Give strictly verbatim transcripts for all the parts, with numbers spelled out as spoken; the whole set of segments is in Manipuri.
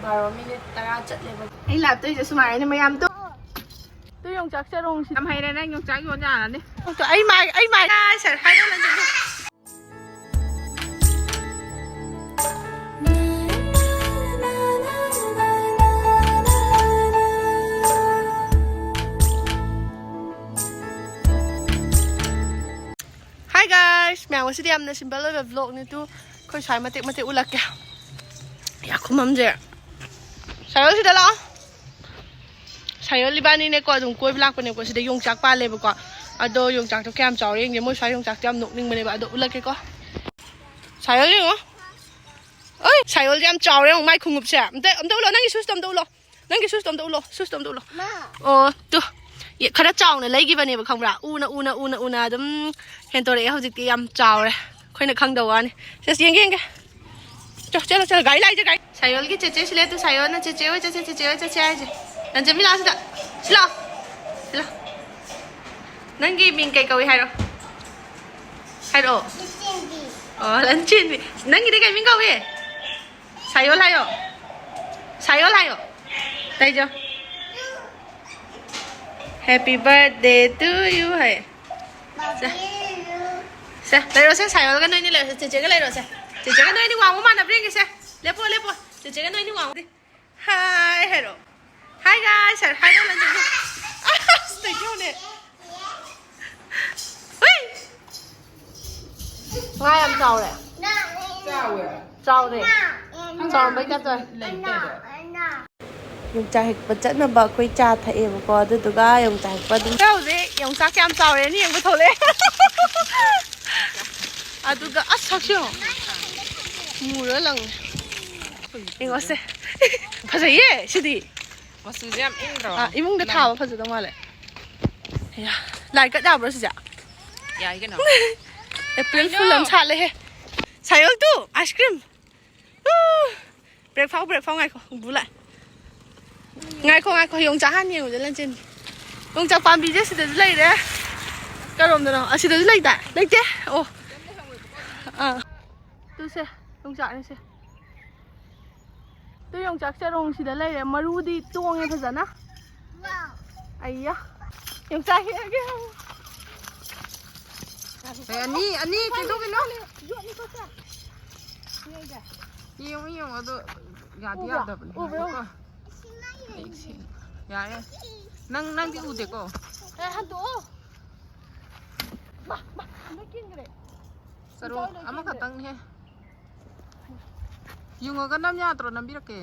ꯕꯥꯔꯣ ꯃꯤꯅꯤꯠ ꯇꯔꯥ ꯆꯠꯂꯦꯕ꯫ ꯑꯩ ꯂꯥꯛꯇꯣꯏꯁꯦ ꯁꯨꯃꯥꯏꯅ ꯃꯌꯥꯝꯗꯣ꯫ ꯇꯨ ꯌꯣꯡꯆꯥꯛ ꯆꯔꯣꯡꯁꯤ ꯌꯥꯝ ꯍꯩꯔꯦ ꯅꯪ, ꯌꯣꯡꯆꯥꯛ ꯌꯣꯟ ꯌꯥꯔꯅꯤ꯫ ꯑꯣ, ꯇꯨ ꯑꯩ ꯃꯥꯏ, ꯑꯩ ꯃꯥꯏ꯫ ꯁꯥꯔ, ꯍꯥꯏꯔꯣ ꯅꯪ꯫ Hi guys, ꯃꯌꯥꯝ, ꯉꯁꯤꯗꯤ ꯌꯥꯝꯅ simple ꯑꯣꯏꯕ vlogꯅꯤ꯫ ꯇꯨ ꯑꯩꯈꯣꯏ ꯁ꯭ꯋꯥꯏ ꯃꯇꯦꯛ ꯃꯇꯦꯛ ꯎꯠꯂꯛꯀꯦ꯫ ꯌꯥꯈꯨꯃꯝꯁꯦ꯫ ꯁꯥꯏꯌꯣ, ꯁꯤꯗ ꯂꯥꯛꯑꯣ꯫ ꯁꯥꯏꯌꯣꯜ ꯏꯕꯥꯅꯤꯅꯦꯀꯣ, ꯑꯗꯨꯝ ꯀꯣꯏꯕ ꯂꯥꯛꯄꯅꯦꯀꯣ꯫ ꯁꯤꯗ ꯌꯣꯡꯆꯥꯛ ꯄꯥꯜꯂꯦꯕꯀꯣ꯫ ꯑꯗꯣ ꯌꯣꯡꯆꯥꯛꯇꯣ ꯀꯌꯥꯝ ꯆꯥꯎꯔꯦ ꯌꯦꯡꯒꯦ꯫ ꯃꯣꯏ ꯁ꯭ꯋꯥꯏ ꯌꯣꯡꯆꯥꯛꯇꯣ ꯌꯥꯝ ꯅꯣꯛꯅꯤꯡꯕꯅꯦꯕ꯫ ꯑꯗꯣ ꯎꯠꯂꯛꯀꯦꯀꯣ꯫ ꯁꯥꯏꯌꯣꯜ ꯌꯦꯡꯉꯣ꯫ ꯑꯣꯏ, ꯁꯥꯏꯌꯣꯜꯁꯦ ꯌꯥꯝ ꯆꯥꯎꯔꯦ ꯌꯦꯡꯉꯣ, ꯃꯥꯏ ꯈꯣꯡꯎꯞꯁꯦ꯫ ꯑꯝꯇ, ꯑꯝꯇ ꯎꯠꯂꯣ, ꯅꯪꯒꯤ shoesꯇꯣ ꯑꯝꯇ ꯎꯠꯂꯣ꯫ ꯅꯪꯒꯤ shoesꯇꯣ ꯑꯝꯇ ꯎꯠꯂꯣ, shoesꯇꯣ ꯑꯝꯇ ꯎꯠꯂꯣ꯫ ꯑꯣ, ꯇꯨ꯫ ꯌꯦ-, ꯈꯔ ꯆꯥꯎꯅ ꯂꯩꯈꯤꯕꯅꯦꯕ, ꯈꯪꯕ꯭ꯔꯥ? ꯎꯅ, ꯎꯅ, ꯎꯅ, ꯎꯅ ꯑꯗꯨꯝ ꯍꯦꯟꯇꯣꯔꯛꯑꯦ꯫ ꯍꯧꯖꯤꯛꯇꯤ ꯌꯥꯝ ꯆꯥꯎꯔꯦ꯫ ꯑꯩꯈꯣꯏꯅ ꯈꯪꯗꯕ ꯋꯥꯅꯤ꯫ ꯁꯦꯁ, ꯌꯦꯡꯒꯦ, ꯌꯦꯡꯒꯦ꯫ ꯆꯣ, ꯆꯠꯂꯣ, ꯆꯠꯂꯣ꯫ ꯒꯥꯔꯤ ꯂꯥꯛꯏꯁꯦ, ꯒꯥꯔꯤ꯫ ꯁꯥꯏꯌꯣꯜꯒꯤ ꯆꯦꯆꯦ ꯁꯤꯂꯦ꯫ ꯇꯨ ꯁꯥꯏꯌꯣꯜꯅ ꯆꯦꯆꯦ ꯍꯣꯏ ꯆꯠꯁꯦ, ꯆꯦꯆꯦ ꯍꯣꯏ ꯆꯠꯁꯦ ꯍꯥꯏꯁꯦ꯫ ꯂꯟꯆꯦꯟꯕꯤ, ꯂꯥꯛꯑꯣ ꯁꯤꯗ꯫ ꯁꯤ ꯂꯥꯛꯑꯣ꯫ ꯁꯤ ꯂꯥꯛꯑꯣ꯫ ꯅꯪꯒꯤ ꯃꯤꯡ ꯀꯩ ꯀꯧꯏ ꯍꯥꯏꯔꯣ? ꯍꯥꯏꯔꯛꯑꯣ꯫ ꯂꯟꯆꯦꯟꯕꯤ꯫ ꯑꯣ, ꯂꯟꯆꯦꯟꯕꯤ꯫ ꯅꯪꯒꯤꯗꯤ ꯀꯩ ꯃꯤꯡ ꯀꯧꯏ? ꯁꯥꯏꯌꯣꯜ ꯍꯥꯏꯌꯣ꯫ ꯁꯥꯏꯌꯣꯜ ꯍꯥꯏꯌꯣ꯫ ꯇꯩꯖꯣ꯫ Happy birthday to you ꯍꯥꯏ꯫ ꯁꯦ꯫ ꯁꯦ, ꯂꯩꯔꯣꯁꯦ, ꯁꯥꯏꯌꯣꯜꯒ ꯅꯣꯏꯅꯤ ꯂꯩꯔꯣꯁꯦ, ꯆꯦꯆꯦꯒ ꯂꯩꯔꯣꯁꯦ꯫ ꯆꯦꯆꯦꯒ ꯅꯣꯏꯅꯤ ꯋꯥꯡꯕ ꯃꯥꯟꯅꯕ꯭ꯔꯥ ꯌꯦꯡꯒꯦꯁꯦ꯫ ꯂꯦꯞꯄꯣ, ꯂꯦꯞꯄꯣ꯫ ꯆꯦꯆꯦꯒ ꯅꯣꯏꯅꯤ ꯋꯥꯡꯕꯗꯤ꯫ Hi ꯍꯥꯏꯔꯣ꯫ Hi guys ꯍꯥꯏꯔꯣ꯫ Hi ꯅꯪ ꯆꯦꯆꯦ꯫ ꯑꯁ, thank you ꯅꯦ꯫ ꯍꯨꯏ꯫ ꯉꯥ ꯌꯥꯝ ꯆꯥꯎꯔꯦ꯫ ꯆꯥꯎꯋꯦ꯫ ꯆꯥꯎꯔꯦ꯫ ꯆꯥꯎꯔꯝꯕꯩ ꯇꯥꯏꯞ ꯇꯧꯋꯦ꯫ ꯂꯩꯇꯦ꯫ ꯌꯣꯡꯆꯥꯛ ꯍꯦꯛꯄ ꯆꯠꯅꯕ ꯑꯩꯈꯣꯏ ꯆꯥ ꯊꯛꯑꯦꯕꯀꯣ, ꯑꯗꯨꯗꯨꯒ ꯌꯣꯡꯆꯥꯛ ꯍꯦꯛꯄ ꯑꯗꯨꯝ ꯍꯧꯖꯤꯛ ꯌꯣꯡꯆꯥꯛ ꯀꯌꯥꯝ ꯆꯥꯎꯔꯦꯅ ꯌꯦꯡꯕ ꯊꯣꯛꯂꯛꯑꯦ꯫ ꯑꯗꯨꯒ ꯑꯁ ꯁꯛꯁꯨ ꯌꯦꯡꯉꯣ꯫ ꯃꯨꯔ ꯂꯪꯉꯦ꯫ ꯌꯦꯡꯉꯣꯁꯦ꯫ ꯐꯖꯩꯌꯦ ꯁꯤꯗꯤ꯫ ꯃꯆꯨꯁꯦ ꯌꯥꯝ ꯏꯪꯗ꯭ꯔꯣ? ꯑꯥ, ꯏꯃꯨꯡꯗ ꯊꯥꯕ ꯐꯖꯗꯧ ꯃꯥꯜꯂꯦ꯫ ꯑꯌꯥ, ꯂꯥꯏ ꯀꯠ ꯌꯥꯕ꯭ꯔꯣ ꯁꯤꯁꯦ? ꯌꯥꯏ ꯀꯩꯅꯣ꯫ April Fool ꯑꯃ ꯁꯥꯠꯂꯦꯍꯦ꯫ ꯁꯥꯏꯌꯣꯜ ꯇꯨ, ice cream꯫ ꯎ! Break ꯐꯥꯎ, break ꯐꯥꯎ ꯉꯥꯏꯈꯣ, ꯕꯨ ꯂꯥꯛꯑꯦ꯫ ꯉꯥꯏꯈꯣ, ꯉꯥꯏꯈꯣ, ꯌꯣꯡꯆꯥꯛ ꯍꯥꯟꯅ ꯌꯦꯡꯉꯨꯁꯦ ꯂꯟꯆꯦꯟꯕꯤ꯫ ꯌꯣꯡꯆꯥꯛ ꯄꯥꯝꯕꯤꯁꯦ ꯁꯤꯗꯁꯨ ꯂꯩꯔꯦ꯫ ꯀꯔꯣꯝꯗꯅꯣ? ꯑꯁꯤꯗꯁꯨ ꯂꯩꯗꯥꯏ? ꯂꯩꯇꯦ? ꯑꯣ꯫ ꯑꯥ꯫ ꯇꯨꯁꯦ, ꯌꯣꯡꯆꯥꯛꯅꯦ ꯁꯦ꯫ ꯇꯨ ꯌꯣꯡꯆꯥꯛ ꯆꯔꯣꯡ ꯁꯤꯗ ꯂꯩꯔꯦ꯫ ꯃꯔꯨꯗꯤ ꯇꯣꯡꯉꯦ ꯐꯖꯅ꯫ ꯑꯩꯌꯥ꯫ ꯌꯣꯡꯆꯥꯛ ꯍꯦꯛꯑꯒꯦ꯫ ꯑꯦ, ꯑꯅꯤ, ꯑꯅꯤ ꯆꯦꯟꯊꯣꯛꯈꯤꯅꯨ꯫ ꯌꯦꯡꯉꯨ, ꯌꯦꯡꯉꯨ, ꯑꯗꯣ ꯌꯥꯗꯤ ꯎꯕ꯭ꯔꯥ? ꯌꯥꯗꯕꯅꯦ꯫ ꯎꯕ꯭ꯔꯥ? ꯉꯥꯏꯈꯣꯀꯣ꯫ ꯌꯥꯔꯦ꯫ ꯅꯪ, ꯅꯪꯗꯤ ꯎꯗꯦꯀꯣ? ꯑꯦ, ꯍꯟꯗꯣꯛꯑꯣ꯫ ꯃꯥ, ꯃꯥ, ꯂꯣꯏ ꯀꯦꯟꯈ꯭ꯔꯦ꯫ ꯆꯔꯣꯡ ꯂꯣꯏ ꯀꯦꯟꯈ꯭ꯔꯦ꯫ ꯑꯃꯈꯛꯇꯪꯅꯦ꯫ ꯌꯨꯡꯉꯒ ꯅꯝ ꯌꯥꯗ꯭ꯔꯣ? ꯅꯝꯕꯤꯔꯛꯀꯦ꯫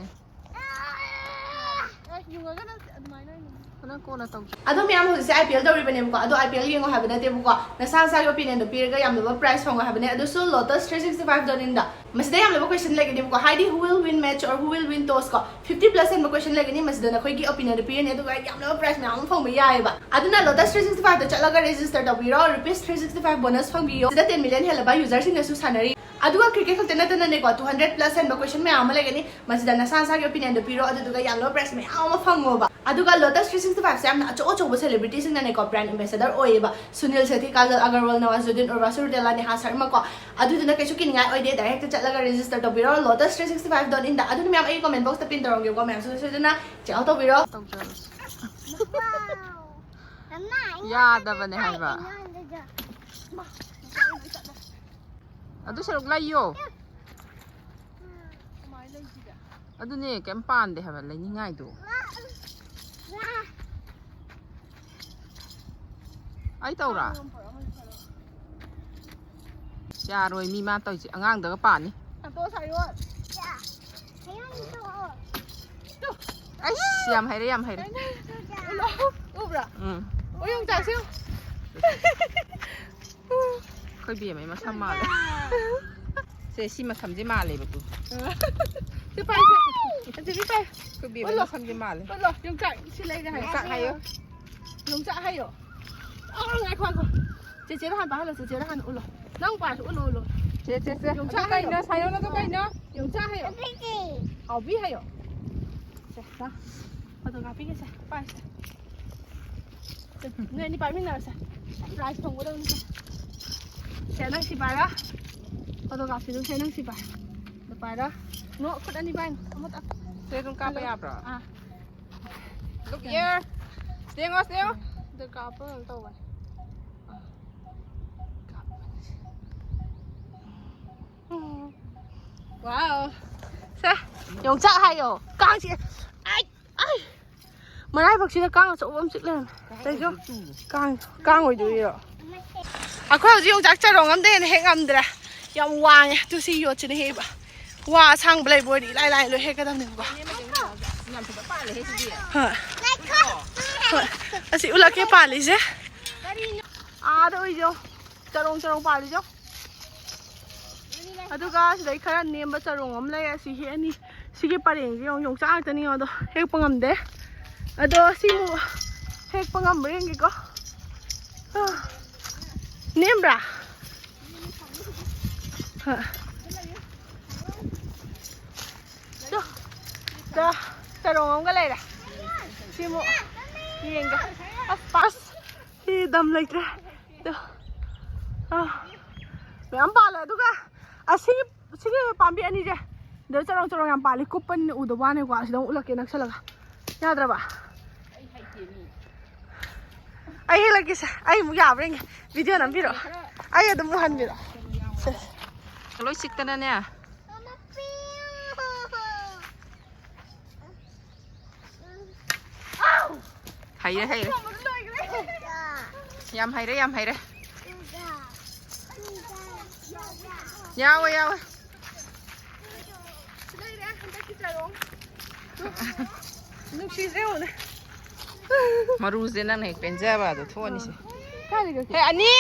ꯑꯦ, ꯌꯨꯡꯉꯒ ꯅꯝ-, ꯑꯗꯨꯃꯥꯏꯅ ꯑꯣꯏꯅ ꯅꯝ꯫ ꯅꯪ ꯀꯣꯟꯅ ꯇꯧꯁꯤ꯫ ꯑꯗꯣ ꯃꯌꯥꯝ ꯍꯧꯖꯤꯛꯁꯦ I P L ꯇꯧꯔꯤꯕꯅꯦꯕꯀꯣ꯫ ꯑꯗꯣ I P L ꯌꯦꯡꯉꯣ ꯍꯥꯏꯕ ꯅꯠꯇꯦꯕꯀꯣ꯫ ꯅꯁꯥ ꯅꯁꯥꯒꯤ opinionꯗꯣ ꯄꯤꯔꯒ ꯌꯥꯝꯂꯕ prize ꯐꯪꯉꯣ ꯍꯥꯏꯕꯅꯦ꯫ ꯑꯗꯨꯁꯨ Lotus three sixty five dot inꯗ꯫ ꯃꯁꯤꯗ ꯌꯥꯝꯂꯕ question ꯂꯩꯒꯅꯦꯕꯀꯣ꯫ ꯍꯥꯏꯗꯤ who will win match or who will win toss ꯀꯣ꯫ Fifty plus ꯍꯦꯟꯕ question ꯂꯩꯒꯅꯤ꯫ ꯃꯁꯤꯗ ꯅꯈꯣꯏꯒꯤ opinionꯗꯣ ꯄꯤꯔꯅꯤ꯫ ꯑꯗꯨꯒ ꯌꯥꯝꯂꯕ prize ꯃꯌꯥꯝ ꯑꯃ ꯐꯪꯕ ꯌꯥꯏꯑꯕ꯫ ꯑꯗꯨꯅ Lotus three sixty fiveꯇ ꯆꯠꯂꯒ register ꯇꯧꯕꯤꯔꯣ꯫ Rupees three sixty five bonus ꯐꯪꯕꯤꯌꯣ꯫ ꯁꯤꯗ ten million ꯍꯦꯜꯂꯕ userꯁꯤꯡꯅꯁꯨ ꯁꯥꯟꯅꯔꯤ꯫ ꯑꯗꯨꯒ cricket ꯈꯛꯇ ꯅꯠꯇꯅꯅꯦꯀꯣ, two hundred plus ꯍꯦꯟꯕ question ꯃꯌꯥꯝ ꯑꯃ ꯂꯩꯒꯅꯤ꯫ ꯃꯁꯤꯗ ꯅꯁꯥ ꯅꯁꯥꯒꯤ opinionꯗꯣ ꯄꯤꯔꯣ, ꯑꯗꯨꯗꯨꯒ ꯌꯥꯝꯅ prize ꯃꯌꯥꯝ ꯑꯃ ꯐꯪꯉꯣꯕ꯫ ꯑꯗꯨꯒ Lotus three sixty fiveꯁꯦ ꯌꯥꯝꯅ ꯑꯆꯧ ꯑꯆꯧꯕ celebrityꯁꯤꯡꯅꯅꯦꯀꯣ brand ambassador ꯑꯣꯏꯌꯦꯕ꯫ ꯁꯨꯅꯤꯜ ꯁꯦꯇꯤ, ꯀꯥꯖꯜ ꯑꯒꯔꯋꯥꯜ, ꯅꯋꯥꯖꯨꯗꯤꯟ, ꯎꯔꯋꯥꯁꯤ ꯔꯨꯇꯦꯂꯥ, ꯅꯦꯍꯥ ꯁꯔꯃꯀꯣ꯫ ꯑꯗꯨꯗꯨꯅ ꯀꯩꯁꯨ ꯀꯤꯅꯤꯡꯉꯥꯏ ꯑꯣꯏꯗꯦ, directꯇ ꯆꯠꯂꯒ register ꯇꯧꯕꯤꯔꯣ Lotus three sixty five dot inꯗ꯫ ꯑꯗꯨꯅ ꯃꯌꯥꯝ ꯑꯩꯒꯤ comment boxꯇ pin ꯇꯧꯔꯝꯒꯦꯀꯣ, ꯃꯌꯥꯝꯁꯨ ꯁꯣꯏꯗꯅ check out ꯇꯧꯕꯤꯔꯣ꯫ ꯇꯧꯖꯔꯁꯤ꯫ ꯌꯥꯗꯕꯅꯦ ꯍꯥꯏꯕ꯫ ꯑꯗꯨ ꯁꯔꯨꯛ ꯂꯩꯌꯣ꯫ ꯑꯗꯨꯅꯦ ꯀꯩꯝ ꯄꯥꯟꯗꯦ ꯍꯥꯏꯕ ꯂꯩꯅꯤꯡꯉꯥꯏꯗꯣ꯫ ꯑꯩ ꯇꯧꯔꯥ? ꯌꯥꯔꯣꯏ, ꯃꯤ ꯃꯥ ꯇꯧꯔꯤꯁꯦ ꯑꯉꯥꯡꯗꯒ ꯄꯥꯅꯤ꯫ ꯑꯩꯁ, ꯌꯥꯝ ꯍꯩꯔꯦ, ꯌꯥꯝ ꯍꯩꯔꯦ꯫ ꯎꯂꯣ, ꯎꯕ꯭ꯔꯥ? ꯎꯝ꯫ ꯎ, ꯌꯣꯡꯆꯥꯛꯁꯦ ꯌꯦꯡꯉꯨ꯫ ꯑꯩꯈꯣꯏ ꯕꯦꯝꯃꯩ ꯃꯁꯝ ꯃꯥꯜꯂꯦ꯫ ꯁꯦ, ꯁꯤ ꯃꯁꯝꯁꯦ ꯃꯥꯜꯂꯦꯕ ꯇꯨ꯫ ꯁꯤ ꯄꯥꯏꯁꯦ꯫ ꯑꯁꯤꯗꯤ ꯄꯥꯏ꯫ ꯑꯩꯈꯣꯏ ꯕꯦꯝꯃꯩ ꯎꯠꯂꯣ꯫ ꯃꯁꯝꯁꯦ ꯃꯥꯜꯂꯦ꯫ ꯎꯠꯂꯣ, ꯌꯣꯡꯆꯥꯛ ꯁꯤ ꯂꯩꯔꯦ ꯍꯥꯏꯌꯣ꯫ ꯌꯣꯡꯆꯥꯛ ꯍꯥꯏꯌꯣ꯫ ꯌꯣꯡꯆꯥꯛ ꯍꯥꯏꯌꯣ꯫ ꯑꯥ, ꯉꯥꯏꯈꯣ, ꯉꯥꯏꯈꯣ꯫ ꯆꯦꯆꯦꯗ ꯍꯥꯟꯅ ꯄꯥꯏꯍꯜꯂꯣ, ꯆꯦꯆꯦꯗ ꯍꯥꯟꯅ ꯎꯠꯂꯣ꯫ ꯅꯪ ꯄꯥꯏꯔꯁꯨ ꯎꯠꯂꯣ, ꯎꯠꯂꯣ꯫ ꯆꯦ, ꯆꯦ, ꯆꯦ꯫ ꯌꯣꯡꯆꯥꯛ ꯑꯗꯨ ꯀꯩꯅꯣ? ꯍꯥꯏꯌꯣ꯫ ꯁꯥꯏꯌꯣꯟ ꯑꯗꯨ ꯀꯩꯅꯣ? ꯌꯣꯡꯆꯥꯛ ꯍꯥꯏꯌꯣ꯫ ꯍꯥꯎꯕꯤ ꯍꯥꯏꯌꯣ꯫ ꯁꯦ, ꯂꯥ꯫ ꯐꯣꯇꯣ ꯀꯥꯞꯄꯤꯒꯦꯁꯦ꯫ ꯄꯥꯏꯁꯦ꯫ ꯁꯦ, ꯅꯣꯏ ꯑꯅꯤ ꯄꯥꯏꯃꯤꯟꯅꯔꯁꯦ꯫ Prize ꯐꯪꯒꯗꯧꯅꯤꯁꯦ꯫ ꯁꯦ, ꯅꯪ ꯁꯤ ꯄꯥꯏꯔꯣ꯫ ꯐꯣꯇꯣ ꯀꯥꯞꯁꯤꯗꯨ ꯁꯦ, ꯅꯪ ꯁꯤ ꯄꯥꯏ꯫ ꯑꯗꯨ ꯄꯥꯏꯔꯣ꯫ ꯅꯣ, ꯈꯨꯠ ꯑꯅꯤ ꯄꯥꯏꯅꯨ꯫ ꯑꯃꯇ꯫ ꯁꯤꯗ ꯑꯗꯨꯝ ꯀꯥꯞꯄ ꯌꯥꯕ꯭ꯔꯣ? ꯑꯥ꯫ Look here. ꯁꯤꯗ ꯌꯦꯡꯉꯣ, ꯁꯤꯗ ꯌꯦꯡꯉꯣ꯫ ꯑꯗꯨ ꯀꯥꯞꯄ ꯀꯩꯅꯣ ꯇꯧꯕꯅꯦ꯫ Wow. ꯁꯦ, ꯌꯣꯡꯆꯥꯛ ꯍꯥꯏꯌꯣ꯫ ꯀꯥꯡ ꯆꯤꯛꯑꯦ꯫ ꯑꯩ, ꯑꯩ꯫ ꯃꯔꯥꯏꯕꯛꯁꯤꯗ ꯀꯥꯡ ꯑꯆꯧꯕ ꯑꯃ ꯆꯤꯛ ꯂꯩꯔꯝꯃꯦ꯫ ꯀꯩꯅꯣ? ꯀꯥꯡ, ꯀꯥꯡ ꯑꯣꯏꯗꯣꯏꯔꯣ? ꯑꯩꯈꯣꯏ ꯍꯧꯖꯤꯛ ꯌꯣꯡꯆꯥꯛ ꯆꯔꯣꯡ ꯑꯝꯗ ꯍꯦꯟꯅ ꯍꯦꯛ ꯉꯝꯗ꯭ꯔꯦ꯫ ꯌꯥꯝ ꯋꯥꯡꯉꯦ꯫ ꯑꯗꯨ ꯁꯤ ꯌꯣꯠꯁꯤꯅ ꯍꯦꯛꯏꯕ꯫ ꯋꯥ ꯑꯁꯥꯡꯕ ꯂꯩꯕ ꯑꯣꯏꯔꯗꯤ ꯏꯂꯥꯏ ꯂꯥꯏꯅ ꯂꯣꯏ ꯍꯦꯛꯀꯗꯕꯅꯦꯕꯀꯣ꯫ ꯍꯣꯏ꯫ ꯍꯣꯏ꯫ ꯑꯁꯤ ꯎꯠꯂꯛꯀꯦ ꯄꯥꯜꯂꯤꯁꯦ꯫ ꯑꯥꯗ ꯎꯏꯖꯧ꯫ ꯆꯔꯣꯡ ꯆꯔꯣꯡ ꯄꯥꯜꯂꯤꯖꯧ꯫ ꯑꯗꯨꯒ ꯁꯤꯗꯩ ꯈꯔ ꯅꯦꯝꯕ ꯆꯔꯣꯡ ꯑꯃ ꯂꯩ꯫ ꯑꯁꯤ ꯍꯦꯛꯑꯅꯤ꯫ ꯁꯤꯒꯤ ꯄꯔꯦꯡꯁꯦ ꯌꯦꯡꯉꯨ, ꯌꯣꯡꯆꯥꯛ ꯉꯥꯛꯇꯅꯤ ꯌꯦꯡꯉꯣ꯫ ꯑꯗꯣ ꯍꯦꯛꯄ ꯉꯝꯗꯦ꯫ ꯑꯗꯣ ꯁꯤꯃꯨꯛ ꯍꯦꯛꯄ ꯉꯝꯕ꯭ꯔꯥ ꯌꯦꯡꯒꯦꯀꯣ꯫ ꯑꯥ꯫ ꯅꯦꯝꯕ꯭ꯔꯥ? ꯍꯣꯏ꯫ ꯇꯣ꯫ ꯇꯣ꯫ ꯆꯔꯣꯡ ꯑꯃꯒ ꯂꯩꯔꯦ꯫ ꯁꯤꯃꯨꯛ ꯌꯦꯡꯒꯦ꯫ ꯑꯁ, ꯑꯁ꯫ ꯁꯤ ꯗꯝ ꯂꯩꯇ꯭ꯔꯦ꯫ ꯇꯣ꯫ ꯑꯥ꯫ ꯃꯌꯥꯝ ꯄꯥꯜꯂꯦ꯫ ꯑꯗꯨꯒ ꯑꯁꯤꯒꯤ, ꯁꯤꯒꯤ ꯄꯥꯝꯕꯤ ꯑꯅꯤꯁꯦ꯫ ꯁꯤꯗ ꯆꯔꯣꯡ ꯆꯔꯣꯡ ꯌꯥꯝ ꯄꯥꯜꯂꯤ꯫ ꯀꯨꯞꯄꯅꯤꯅ ꯎꯗꯕ ꯋꯥꯅꯤꯀꯣ꯫ ꯑꯁꯤꯗ ꯑꯃꯨꯛ ꯎꯠꯂꯛꯀꯦ ꯅꯛꯁꯜꯂꯒ꯫ ꯌꯥꯗ꯭ꯔꯕ? ꯑꯩ ꯍꯦꯛꯂꯛꯀꯦꯁꯦ꯫ ꯑꯩ ꯑꯃꯨꯛ ꯌꯥꯕ꯭ꯔꯥ ꯌꯦꯡꯒꯦ꯫ ꯚꯤꯗꯤꯑꯣ ꯅꯝꯕꯤꯔꯣ꯫ ꯑꯩ ꯑꯗꯨꯝ ꯎꯍꯟꯕꯤꯔꯣ꯫ ꯁꯦ꯫ ꯂꯣꯏ ꯆꯤꯛꯇꯅꯅꯦ꯫ ꯍꯩꯔꯦ, ꯍꯩꯔꯦ꯫ ꯌꯥꯝ ꯍꯩꯔꯦ, ꯌꯥꯝ ꯍꯩꯔꯦ꯫ ꯌꯥꯎꯋꯦ, ꯌꯥꯎꯋꯦ꯫ ꯅꯨꯡꯁꯤꯁꯦ ꯌꯦꯡꯉꯨꯅꯦ꯫ ꯃꯔꯨꯁꯦ ꯅꯪꯅ ꯍꯦꯛ ꯄꯦꯟꯖꯕ ꯑꯗꯣ ꯊꯣꯛꯑꯅꯤꯁꯦ꯫ ꯀꯥꯏꯗꯒꯤ? ꯍꯦ, ꯑꯅꯤ!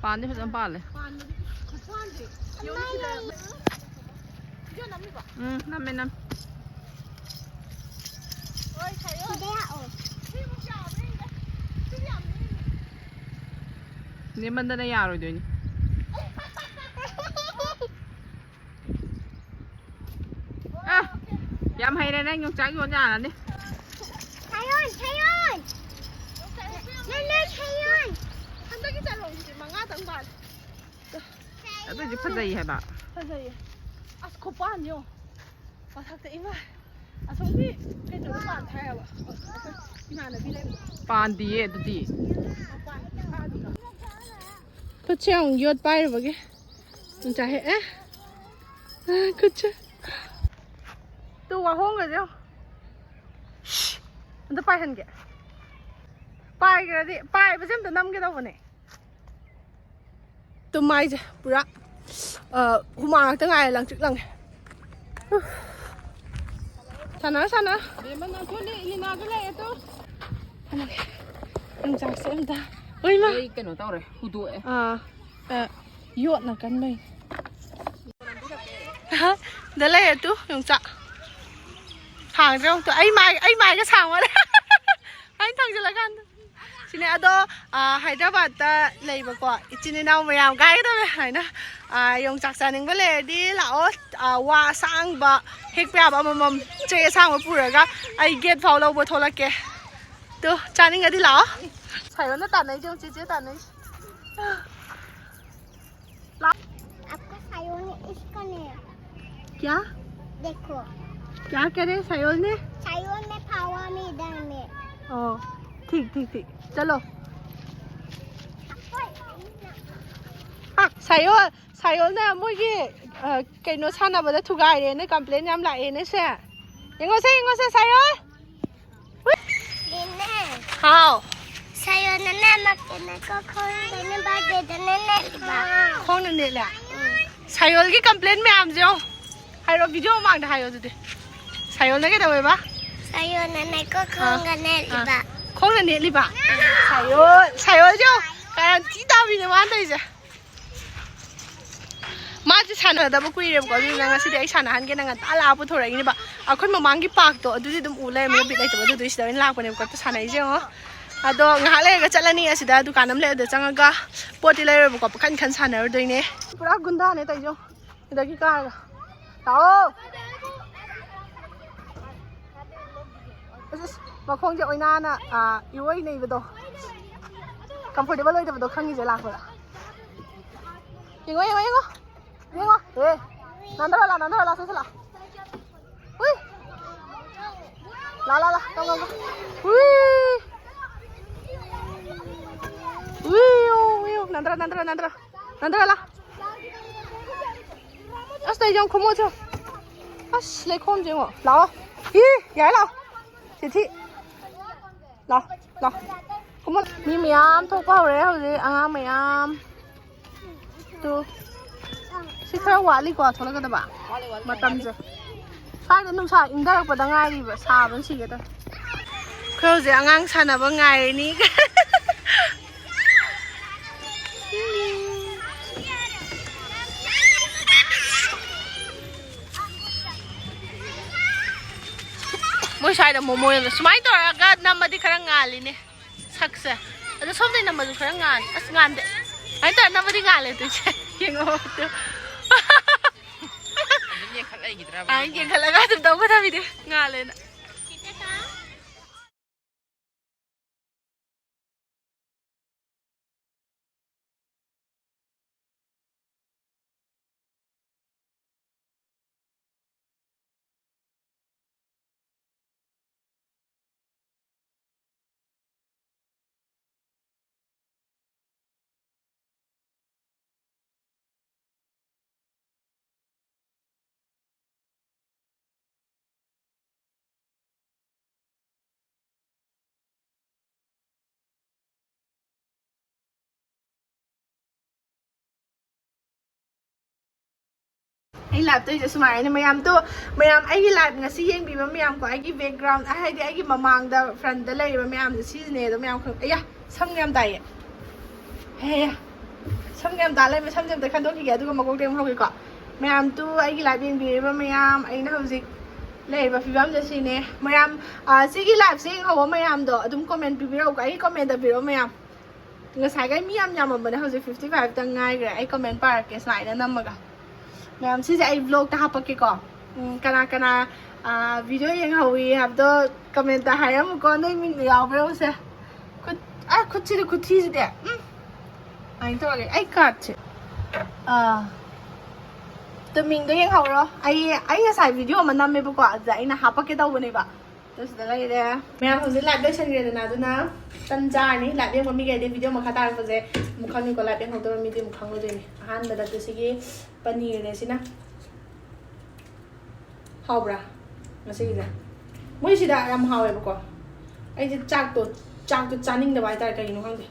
ꯄꯥꯟꯗꯤ ꯐꯖꯅ ꯄꯥꯜꯂꯦ꯫ ꯎꯝ, ꯅꯝꯃꯦ, ꯅꯝꯃꯦ꯫ ꯁꯤꯗ ꯂꯥꯛꯑꯣ꯫ ꯅꯦꯝꯃꯟꯗꯅ ꯌꯥꯔꯣꯏꯗꯣꯏꯅꯤ꯫ ꯑ, ꯌꯥꯝ ꯍꯩꯔꯦ ꯅꯪ, ꯌꯣꯡꯆꯥꯛ ꯌꯣꯟ ꯌꯥꯔꯅꯤ꯫ ꯁꯥꯌꯣꯟ, ꯁꯥꯌꯣꯟ! ꯅꯪ, ꯅꯪ ꯁꯥꯌꯣꯟ! ꯍꯟꯗꯛꯀꯤ ꯆꯔꯣꯡꯁꯤꯗꯤ ꯃꯉꯥꯗꯪ ꯄꯥꯜꯂꯦ꯫ ꯑꯗꯨꯏꯁꯨ ꯐꯖꯩ ꯍꯥꯏꯕ꯫ ꯐꯖꯩꯌꯦ꯫ ꯑꯁ, ꯈꯨꯄꯥꯟ ꯌꯦꯡꯉꯣ꯫ ꯃꯊꯛꯇ ꯏꯃꯥ꯫ ꯑꯁꯣꯝꯒꯤ ꯀꯩꯅꯣꯗ ꯄꯥꯟ ꯊꯥꯏ ꯍꯥꯏꯕ꯫ ꯏꯃꯥꯟꯅꯕꯤ ꯂꯩꯕꯗꯣ꯫ ꯄꯥꯟꯗꯤꯌꯦ ꯑꯗꯨꯗꯤ꯫ ꯈꯨꯠꯁꯦ ꯑꯃꯨꯛ ꯌꯣꯠ ꯄꯥꯏꯔꯨꯕꯒꯤ꯫ ꯆꯥꯍꯦ ꯑꯦ꯫ ꯈꯨꯠꯁꯦ꯫ ꯇꯨ ꯋꯥꯍꯣꯡꯒꯁꯦ ꯌꯦꯡꯉꯣ꯫ ꯁꯤ꯫ ꯑꯝꯇ ꯄꯥꯏꯍꯟꯒꯦ꯫ ꯄꯥꯏꯈ꯭ꯔꯗꯤ ꯄꯥꯏꯕꯁꯦ ꯑꯝꯇ ꯅꯝꯒꯦ ꯇꯧꯕꯅꯦ꯫ ꯇꯨꯝ ꯃꯥꯏꯁꯦ ꯄꯨꯔꯥ, ꯑ, ꯍꯨꯃꯥꯡ ꯉꯥꯛꯇ ꯉꯥꯏꯔꯦ, ꯂꯪꯇ꯭ꯔꯤꯛ ꯂꯪꯉꯦ꯫ ꯁꯥꯟꯅꯔꯣ, ꯁꯥꯟꯅꯔꯣ꯫ ꯕꯦꯝꯃ, ꯅꯪ ꯊꯣꯛꯂꯛꯑꯦ, ꯏꯂꯤꯅꯥꯁꯨ ꯂꯩꯔꯦ ꯇꯨ꯫ ꯌꯣꯡꯆꯥꯛꯁꯦ ꯑꯝꯇ꯫ ꯍꯣꯏ, ꯏꯃꯥ꯫ ꯑꯩ ꯀꯩꯅꯣ ꯇꯧꯔꯦ, ꯍꯨꯗꯣꯛꯑꯦ꯫ ꯑꯥ, ꯑ, ꯌꯣꯠꯅ ꯀꯟꯕꯩ꯫ ꯑꯍ, ꯗ ꯂꯩꯔꯦ ꯇꯨ, ꯌꯣꯡꯆꯥꯛ꯫ ꯁꯥꯡꯗ꯭ꯔꯦ ꯑꯃꯨꯛꯇ꯫ ꯑꯩ ꯃꯥꯏ, ꯑꯩ ꯃꯥꯏꯒ ꯁꯥꯡꯕꯅꯦ꯫ ꯑꯩꯅ ꯊꯥꯡꯖꯜꯂꯀꯥꯟꯗ꯫ ꯁꯤꯅꯦ ꯑꯗꯣ, ꯑ, ꯍꯥꯏꯗ꯭ꯔꯕꯥꯠꯇ ꯂꯩꯕꯀꯣ ꯏꯆꯤꯟ ꯏꯅꯥꯎ ꯃꯌꯥꯝ ꯀꯥꯏꯒꯗꯕꯅꯦ ꯍꯥꯏꯅ, ꯑ, ꯌꯣꯡꯆꯥꯛ ꯆꯥꯅꯤꯡꯕ ꯂꯩꯔꯗꯤ ꯂꯥꯛꯑꯣ꯫ ꯑ, ꯋꯥ ꯑꯁꯥꯡꯕ ꯍꯦꯛꯄ ꯌꯥꯕ ꯑꯃꯃꯝ, ꯆꯩ ꯑꯁꯥꯡꯕ ꯄꯨꯔꯒ ꯑꯩ ꯒꯦꯠ ꯐꯥꯎ ꯂꯧꯕ ꯊꯣꯛꯂꯛꯀꯦ꯫ ꯇꯨ, ꯆꯥꯅꯤꯡꯉꯗꯤ ꯂꯥꯛꯑꯣ꯫ ꯁꯥꯏꯌꯣꯅ ꯇꯥꯟꯅꯩꯁꯦ ꯌꯦꯡꯉꯨ, ꯆꯦꯆꯦ ꯇꯥꯟꯅꯩꯁꯦ꯫ आपका सायोन इसका नहीं है। क्या? देखो। क्या करे सायोन ने? सायोन में पावा में इधर में। ओ, ठीक, ठीक, ठीक। चलो। ꯁꯥꯌꯣꯜ, ꯁꯥꯌꯣꯜꯅ ꯃꯣꯏꯒꯤ, ꯑ, ꯀꯩꯅꯣ ꯁꯥꯟꯅꯕꯗ ꯊꯨꯒꯥꯏꯔꯦꯅ complain ꯌꯥꯝ ꯂꯥꯛꯑꯦꯅꯦ ꯁꯦ꯫ ꯌꯦꯡꯉꯣꯁꯦ, ꯌꯦꯡꯉꯣꯁꯦ, ꯁꯥꯌꯣꯜ꯫ ꯍꯥꯎ꯫ ꯁꯥꯌꯣꯟꯅꯅꯦ ꯃꯀꯦꯅꯀꯣ ꯈꯣꯡꯗꯅꯦ ꯕꯥꯔꯗꯦꯗꯅꯦ ꯅꯦꯠꯂꯤꯕ꯫ ꯈꯣꯡꯅ ꯅꯦꯠꯂꯦ? ꯎꯝ꯫ ꯁꯥꯌꯣꯜꯒꯤ complain ꯃꯌꯥꯝꯁꯦ ꯌꯦꯡꯉꯣ꯫ ꯍꯥꯏꯔꯣ, video ꯃꯃꯥꯡꯗ ꯍꯥꯏꯌꯣ ꯑꯗꯨꯗꯤ꯫ ꯁꯥꯌꯣꯜꯅ ꯀꯩꯗꯧꯋꯦꯕ? ꯁꯥꯌꯣꯟꯅꯅꯦꯀꯣ ꯈꯣꯡꯒ ꯅꯦꯠꯂꯤꯕ꯫ ꯑꯥ꯫ ꯈꯣꯡꯅ ꯅꯦꯠꯂꯤꯕ? ꯁꯥꯌꯣꯜ, ꯁꯥꯌꯣꯜꯁꯦ ꯌꯦꯡꯉꯣ꯫ ꯀꯥꯔꯟ ꯊꯤ ꯇꯥꯕꯤꯅꯦ ꯃꯥꯅ ꯇꯧꯔꯤꯁꯦ꯫ ꯃꯥꯁꯦ ꯁꯥꯟꯅꯗꯕ ꯀꯨꯏꯔꯦꯕꯀꯣ, ꯑꯗꯨꯗꯨꯅ ꯉꯁꯤꯗꯤ ꯑꯩ ꯁꯥꯟꯅꯍꯟꯒꯦꯅ ꯉꯟꯇꯥ ꯂꯥꯛꯑ ꯄꯨꯊꯣꯔꯛꯏꯅꯦꯕ꯫ ꯑꯩꯈꯣꯏ ꯃꯃꯥꯡꯒꯤ parkꯇꯣ ꯑꯗꯨꯗꯤ ꯑꯗꯨꯝ ꯎ ꯂꯩꯔꯝꯃꯦ, ꯕꯤꯠ ꯂꯩꯇꯕ, ꯑꯗꯨꯗꯨꯒꯤ ꯁꯤꯗ ꯑꯣꯏꯅ ꯂꯥꯛꯄꯅꯦꯕꯀꯣ꯫ ꯁꯥꯟꯅꯩꯁꯦ ꯌꯦꯡꯉꯣ꯫ ꯑꯗꯣ ꯉꯥꯏꯍꯥꯛ ꯂꯩꯔꯒ ꯆꯠꯂꯅꯤ, ꯑꯁꯤꯗ ꯗꯨꯀꯥꯟ ꯑꯃ ꯂꯩ, ꯑꯗꯨꯗ ꯆꯪꯉꯒ ꯄꯣꯠꯇꯤ ꯂꯩꯔꯣꯏꯕꯀꯣ, ꯄꯨꯈꯟ ꯈꯟ ꯁꯥꯟꯅꯔꯨꯗꯣꯏꯅꯦ꯫ ꯄꯨꯔꯥ ꯒꯨꯟꯗꯥꯅꯦ ꯇꯧꯔꯤꯁꯦ ꯌꯦꯡꯉꯣ꯫ ꯁꯤꯗꯒꯤ ꯀꯥꯔꯒ꯫ ꯂꯥꯛꯑꯣ꯫ ꯑꯁ, ꯑꯁ, ꯃꯈꯣꯡꯁꯦ ꯑꯣꯏꯅꯥꯅ, ꯑꯥ, ꯏꯔꯣꯏ ꯅꯩꯕꯗꯣ꯫ Comfortable ꯑꯣꯏꯗꯕꯗꯣ ꯈꯪꯉꯤꯁꯦ ꯂꯥꯛꯄꯗ꯫ ꯌꯦꯡꯉꯣ, ꯌꯦꯡꯉꯣ, ꯌꯦꯡꯉꯣ꯫ ꯌꯦꯡꯉꯣ꯫ ꯑꯦ, ꯅꯥꯟꯊꯔꯣ ꯂꯥꯎ, ꯅꯥꯟꯊꯔꯣ ꯂꯥꯎ, ꯁꯠ ꯁꯠ ꯂꯥꯎ꯫ ꯎꯏ꯫ ꯂꯥ ꯂꯥ ꯂꯥ ꯇꯧ ꯇꯧ ꯇꯧ. ꯎꯏ. ꯎꯏ ꯎ ꯎꯏ ꯎ. ꯅꯟꯗ꯭ꯔ ꯅꯟꯗ꯭ꯔ ꯅꯟꯗ꯭ꯔ ꯅꯟꯗ꯭ꯔ ꯂꯥ. ꯑꯁ ꯂꯩꯁꯦ ꯌꯦꯡꯉꯣ ꯈꯨꯃꯣꯠꯁꯦ ꯌꯦꯡꯉꯣ. ꯑꯁ ꯂꯩꯈꯣꯝꯁꯦ ꯌꯦꯡꯉꯣ. ꯂꯥꯛꯑꯣ. ꯏ. ꯌꯥꯔꯦ ꯂꯥꯛꯑꯣ. ꯆꯤꯊꯤ. ꯂꯥꯛꯑꯣ ꯂꯥꯛꯑꯣ. ꯈꯨꯃꯣꯠ. ꯃꯤ ꯃꯌꯥꯝ ꯊꯣꯛꯄ ꯍꯧꯔꯦ ꯍꯧꯖꯤꯛ ꯑꯉꯥꯡ ꯃꯌꯥꯝ. ꯇꯨ. ꯁꯤ ꯈꯔ ꯋꯥꯠꯂꯤꯀꯣ ꯊꯣꯛꯂꯛꯀꯗꯕ ꯃꯇꯝꯁꯦ. ꯁ꯭ꯋꯥꯏꯗ ꯅꯨꯡꯁꯥ ꯏꯪꯊꯔꯛꯄꯗ ꯉꯥꯏꯔꯤꯕ ꯁꯥꯕꯅ ꯁꯤꯒꯦ ꯇꯧꯋꯦ. ꯑꯩꯈꯣꯏ ꯍꯧꯖꯤꯛ ꯑꯉꯥꯡ ꯁꯥꯟꯅꯕ ꯉꯥꯏꯔꯤꯅꯤ. ꯃꯣꯏ ꯁ꯭ꯋꯥꯏꯗ ꯃꯣꯃꯣ ꯌꯣꯟꯕ ꯁꯨꯃꯥꯏꯅ ꯇꯧꯔꯒ ꯅꯝꯃꯗꯤ ꯈꯔ ꯉꯥꯜꯂꯤꯅꯦ ꯁꯛꯁꯦ. ꯑꯗꯣ ꯁꯣꯝꯗꯩ ꯅꯝꯕꯁꯨ ꯈꯔ ꯉꯥꯜꯂꯦ. ꯑꯁ ꯉꯥꯟꯗꯦ. ꯁꯨꯃꯥꯏꯅ ꯇꯧꯔ ꯅꯝꯃꯗꯤ ꯉꯥꯜꯂꯦ ꯇꯨꯏꯁꯦ. ꯌꯦꯡꯉꯣ ꯑꯗꯨ. ꯑꯗꯨꯝ ꯌꯦꯡꯈꯠ ꯂꯩꯈꯤꯗ꯭ꯔꯕ? ꯑ, ꯌꯦꯡꯈꯠꯂꯒ ꯑꯗꯨꯝ ꯇꯧꯒꯗꯕꯤꯗꯤ ꯉꯥꯜꯂꯦꯅ. ꯑꯩ ꯂꯥꯏꯞꯇ ꯇꯧꯔꯤꯁꯦ ꯁꯨꯃꯥꯏꯅ ꯃꯌꯥꯝꯗꯣ, ꯃꯌꯥꯝ ꯑꯩꯒꯤ ꯂꯥꯏꯞ ꯉꯁꯤ ꯌꯦꯡꯕꯤꯕ ꯃꯌꯥꯝꯀꯣ, ꯑꯩꯒꯤ ꯕꯦꯛꯒ꯭ꯔꯥꯎꯟ ꯍꯥꯏꯗꯤ ꯑꯩꯒꯤ ꯃꯃꯥꯡꯗ ꯐ꯭ꯔꯟꯗ ꯂꯩꯔꯤꯕ ꯃꯌꯥꯝꯁꯦ ꯁꯤꯁꯤꯅꯦ ꯑꯗꯣ ꯃꯌꯥꯝ ꯈꯪ-, ꯑꯌꯥ ꯁꯝ ꯌꯥꯝ ꯇꯥꯏꯌꯦ꯫ ꯍꯦ ꯁꯝ ꯌꯥꯝ ꯇꯥ ꯂꯩꯔꯝꯃꯦ꯫ ꯁꯝꯁꯦ ꯑꯝꯇ ꯈꯟꯗꯣꯛꯈꯤꯒꯦ ꯑꯗꯨꯒ ꯃꯀꯣꯛꯇꯩ ꯑꯃꯨꯛ ꯍꯧꯒꯦꯀꯣ꯫ ꯃꯌꯥꯝ ꯇꯨ ꯑꯩꯒꯤ ꯂꯥꯏꯞ ꯌꯦꯡꯕꯤꯔꯤꯕ ꯃꯌꯥꯝ, ꯑꯩꯅ ꯍꯧꯖꯤꯛ ꯂꯩꯔꯤꯕ ꯐꯤꯕꯝꯁꯦ ꯁꯤꯅꯦ꯫ ꯃꯌꯥꯝ, ꯑ, ꯁꯤꯒꯤ ꯂꯥꯏꯞꯁꯦ ꯌꯦꯡꯍꯧꯕ ꯃꯌꯥꯝꯗꯣ ꯑꯗꯨꯝ ꯀꯣꯃꯦꯟ ꯄꯤꯕꯤꯔꯛꯎꯀꯣ꯫ ꯑꯩꯒꯤ ꯀꯣꯃꯦꯟꯗ ꯄꯤꯔꯛꯑꯣ ꯃꯌꯥꯝ꯫ ꯉꯁꯥꯏꯈꯩ ꯃꯤ ꯌꯥꯝ ꯌꯥꯝꯃꯝꯕꯅꯦ, ꯍꯧꯖꯤꯛ ꯐꯤꯐꯇꯤ ꯐꯥꯏꯚꯇꯪ ꯉꯥꯏꯈ꯭ꯔꯦ꯫ ꯑꯩ ꯀꯣꯃꯦꯟ ꯄꯥꯔꯛꯀꯦ ꯁꯨꯃꯥꯏꯅ ꯅꯝꯃꯒ꯫ ꯃꯌꯥꯝ ꯁꯤꯁꯦ ꯑꯩ ꯕ꯭ꯂꯣꯛꯇ ꯍꯥꯞꯄꯛꯀꯦꯀꯣ꯫ ꯎꯝ, ꯀꯅꯥ ꯀꯅꯥ, ꯑ, ꯚꯤꯗꯤꯑꯣ ꯌꯦꯡꯍꯧꯋꯤ ꯍꯥꯏꯕꯗꯣ ꯀꯃꯦꯟꯇ ꯍꯥꯏꯔꯝꯃꯨꯀꯣ, ꯅꯣꯏ ꯃꯤꯡꯗꯣ ꯌꯥꯎꯕ꯭ꯔꯥ ꯌꯦꯡꯉꯨꯁꯦ꯫ ꯈꯨꯠ, ꯑ, ꯈꯨꯠꯁꯤꯗꯤ ꯈꯨꯊꯤꯁꯤꯗꯤ꯫ ꯎꯝ꯫ ꯑꯗꯨꯃꯥꯏꯅ ꯇꯧꯔꯒꯦ꯫ ꯑꯩ ꯀꯥꯔꯠꯁꯦ꯫ ꯑꯥ꯫ ꯑꯗꯣ ꯃꯤꯡꯗꯣ ꯌꯦꯡꯍꯧꯔꯣ꯫ ꯑꯩ, ꯑꯩ ꯉꯁꯥꯏ ꯚꯤꯗꯤꯑꯣ ꯑꯃ ꯅꯝꯃꯦꯕꯀꯣ, ꯑꯗꯨꯗ ꯑꯩꯅ ꯍꯥꯄꯛꯀꯦ ꯇꯧꯕꯅꯦꯕ꯫ ꯁꯤꯗ ꯂꯩꯔꯦ꯫ ꯃꯌꯥꯝ ꯍꯧꯖꯤꯛ live ꯂꯣꯏꯁꯟꯈ꯭ꯔꯦꯗꯅ, ꯑꯗꯨꯅ ꯇꯟ ꯆꯥꯔꯅꯤ꯫ Live ꯌꯦꯡꯕ ꯃꯤꯈꯩꯗꯤ video ꯃꯈꯥ ꯇꯥꯔꯛꯄꯁꯦ ꯑꯃꯨꯛ ꯈꯪꯉꯤꯀꯣ, live ꯌꯦꯡꯍꯧꯗꯕ ꯃꯤꯗꯤ ꯑꯃꯨꯛ ꯈꯪꯉꯣꯏꯗꯣꯏꯅꯤ꯫ ꯑꯍꯥꯟꯕꯗ ꯇꯨ ꯁꯤꯒꯤ ꯄꯅꯤꯔꯅꯦ ꯁꯤꯅ꯫ ꯍꯥꯎꯕ꯭ꯔꯥ ꯉꯁꯤꯒꯤꯁꯦ? ꯃꯣꯏꯁꯤꯗ ꯌꯥꯝ ꯍꯥꯎꯋꯦꯕꯀꯣ꯫ ꯑꯩꯁꯦ ꯆꯥꯛꯇꯣ ꯆꯥꯛꯇꯣ ꯆꯥꯅꯤꯡꯗꯕ ꯍꯥꯏꯇꯥꯔꯦ, ꯀꯩꯒꯤꯅꯣ ꯈꯪꯗꯦ꯫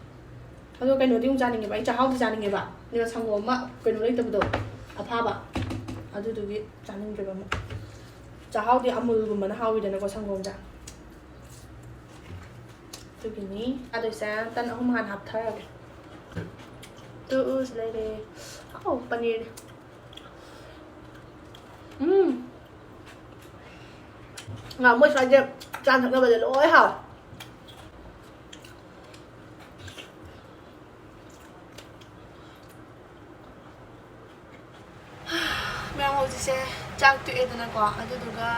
ꯑꯗꯣ ꯀꯩꯅꯣꯗꯤ ꯑꯃꯨꯛ ꯆꯥꯅꯤꯡꯉꯦꯕ, ꯑꯩ ꯆꯥꯛꯍꯥꯎꯗꯤ ꯆꯥꯅꯤꯡꯉꯦꯕ꯫ ꯑꯗꯨꯒ ꯁꯪꯒꯣꯝ ꯑꯃ ꯀꯩꯅꯣ ꯂꯩꯇꯕꯗꯣ, ꯑꯐꯥꯕ, ꯑꯗꯨꯗꯨꯒꯤ ꯆꯥꯅꯤꯡꯗ꯭ꯔꯦꯕ ꯑꯃꯨꯛ꯫ ꯆꯥꯛꯍꯥꯎꯗꯤ ꯑꯃꯨꯜꯒꯨꯝꯕꯅ ꯍꯥꯎꯋꯤꯗꯅꯀꯣ ꯁꯪꯒꯣꯝꯁꯦ꯫ ꯑꯗꯨꯒꯤꯅꯤ ꯆꯥꯗꯣꯏꯁꯦ꯫ ꯇꯟ ꯑꯍꯨꯝ ꯍꯥꯟꯅ ꯍꯥꯞꯊꯔꯒꯦ꯫ ꯇꯨ ꯁꯤ ꯂꯩꯔꯦ꯫ ꯑꯥꯎ ꯄꯅꯤꯔ꯫ ꯎꯝ꯫ ꯉꯥ ꯃꯣꯏ ꯁ꯭ꯋꯥꯏꯁꯦ ꯆꯥ ꯊꯛꯅꯕꯁꯦ ꯂꯣꯏ ꯍꯥꯎꯋꯦ꯫ ꯃꯌꯥꯝ ꯍꯧꯖꯤꯛꯁꯦ ꯆꯥꯛ ꯇꯣꯛꯑꯦꯗꯅꯀꯣ, ꯑꯗꯨꯗꯨꯒ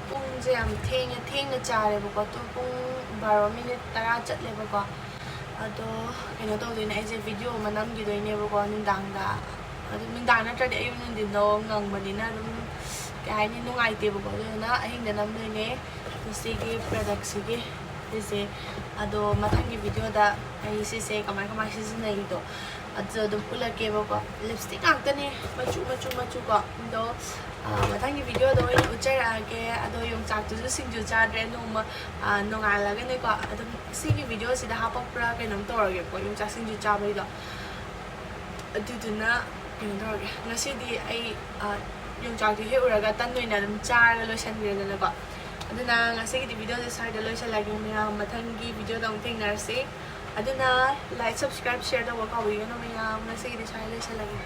ꯄꯨꯡꯁꯦ ꯌꯥꯝ ꯊꯦꯡꯉꯦ, ꯊꯦꯡꯅ ꯆꯥꯔꯦꯕꯀꯣ꯫ ꯇꯨ ꯄꯨꯡ ꯕꯥꯔꯣ ꯃꯤꯅꯤꯠ ꯇꯔꯥ ꯆꯠꯂꯦꯕꯀꯣ꯫ ꯑꯗꯣ ꯀꯩꯅꯣ ꯇꯧꯗꯣꯏꯅꯦ, ꯑꯩꯁꯦ video ꯑꯃ ꯅꯝꯈꯤꯗꯣꯏꯅꯦꯕꯀꯣ ꯅꯨꯡꯗꯥꯡꯗ꯫ ꯑꯗꯨ ꯅꯨꯡꯗꯥꯡ ꯅꯠꯇ꯭ꯔꯗꯤ ꯑꯌꯨꯛ ꯅꯨꯡꯊꯤꯟꯗꯣ ꯉꯪꯕꯅꯤꯅ ꯑꯗꯨꯝ ꯀꯩ ꯍꯥꯏꯅꯤ, ꯅꯨꯡꯉꯥꯏꯇꯦꯕꯀꯣ꯫ ꯑꯗꯨꯗꯨꯅ ꯑꯍꯤꯡꯗ ꯅꯝꯗꯣꯏꯅꯦ ꯁꯤꯒꯤ productꯁꯤꯒꯤ ꯁꯤꯁꯦ꯫ ꯑꯗꯣ ꯃꯊꯪꯒꯤ videoꯗ ꯑꯩ ꯁꯤꯁꯦ ꯀꯃꯥꯏ ꯀꯃꯥꯏ ꯁꯤꯖꯤꯟꯅꯩꯗꯣ ꯑꯗꯨ ꯑꯗꯨꯝ ꯎꯠꯂꯛꯀꯦꯕꯀꯣ꯫ Lipstick ꯉꯥꯛꯇꯅꯦ, ꯃꯆꯨ ꯃꯆꯨ ꯃꯆꯨ ꯀꯣ꯫ ꯑꯗꯣ ꯑ, ꯃꯊꯪꯒꯤ videoꯗ ꯑꯣꯏꯅ ꯎꯠꯆꯔꯛꯑꯒꯦ꯫ ꯑꯗꯣ ꯌꯣꯡꯆꯥꯛꯇꯨꯁꯨ ꯁꯤꯡꯖꯨ ꯆꯥꯗ꯭ꯔꯦ ꯅꯣꯡꯃ, ꯑ, ꯅꯣꯡꯉꯥꯜꯂꯒꯅꯦꯀꯣ꯫ ꯑꯗꯨꯝ ꯁꯤꯒꯤ videoꯁꯤꯗ ꯍꯥꯄꯛꯄ꯭ꯔꯥ ꯀꯩꯅꯣꯝ ꯇꯧꯔꯒꯦꯀꯣ, ꯌꯣꯡꯆꯥꯛ ꯁꯤꯡꯖꯨ ꯆꯥꯕꯩꯗꯣ꯫ ꯑꯗꯨꯗꯨꯅ ꯀꯩꯅꯣ ꯇꯧꯔꯒꯦ, ꯉꯁꯤꯗꯤ ꯑꯩ, ꯑ, ꯌꯣꯡꯆꯥꯛꯇꯨ ꯍꯦꯛꯎꯔꯒ ꯇꯟ ꯑꯣꯏꯅ ꯑꯗꯨꯝ ꯆꯥꯔꯒ ꯂꯣꯏꯁꯟꯈ꯭ꯔꯦꯗꯅꯀꯣ꯫ ꯑꯗꯨꯅ ꯉꯁꯤꯒꯤꯗꯤ videoꯁꯦ ꯁ꯭ꯋꯥꯏꯗ ꯂꯣꯏꯁꯜꯂꯒꯦ꯫ ꯃꯌꯥꯝ ꯃꯊꯪꯒꯤ videoꯗ ꯑꯃꯨꯛ ꯊꯦꯡꯅꯔꯁꯤ꯫ ꯑꯗꯨꯅ like, subscribe, share ꯇꯧꯕ ꯀꯥꯎꯕꯤꯒꯅꯨ ꯃꯌꯥꯝ꯫ ꯉꯁꯤꯒꯤꯗꯤ ꯁ꯭ꯋꯥꯏꯗ ꯂꯣꯏꯁꯜꯂꯒꯦ꯫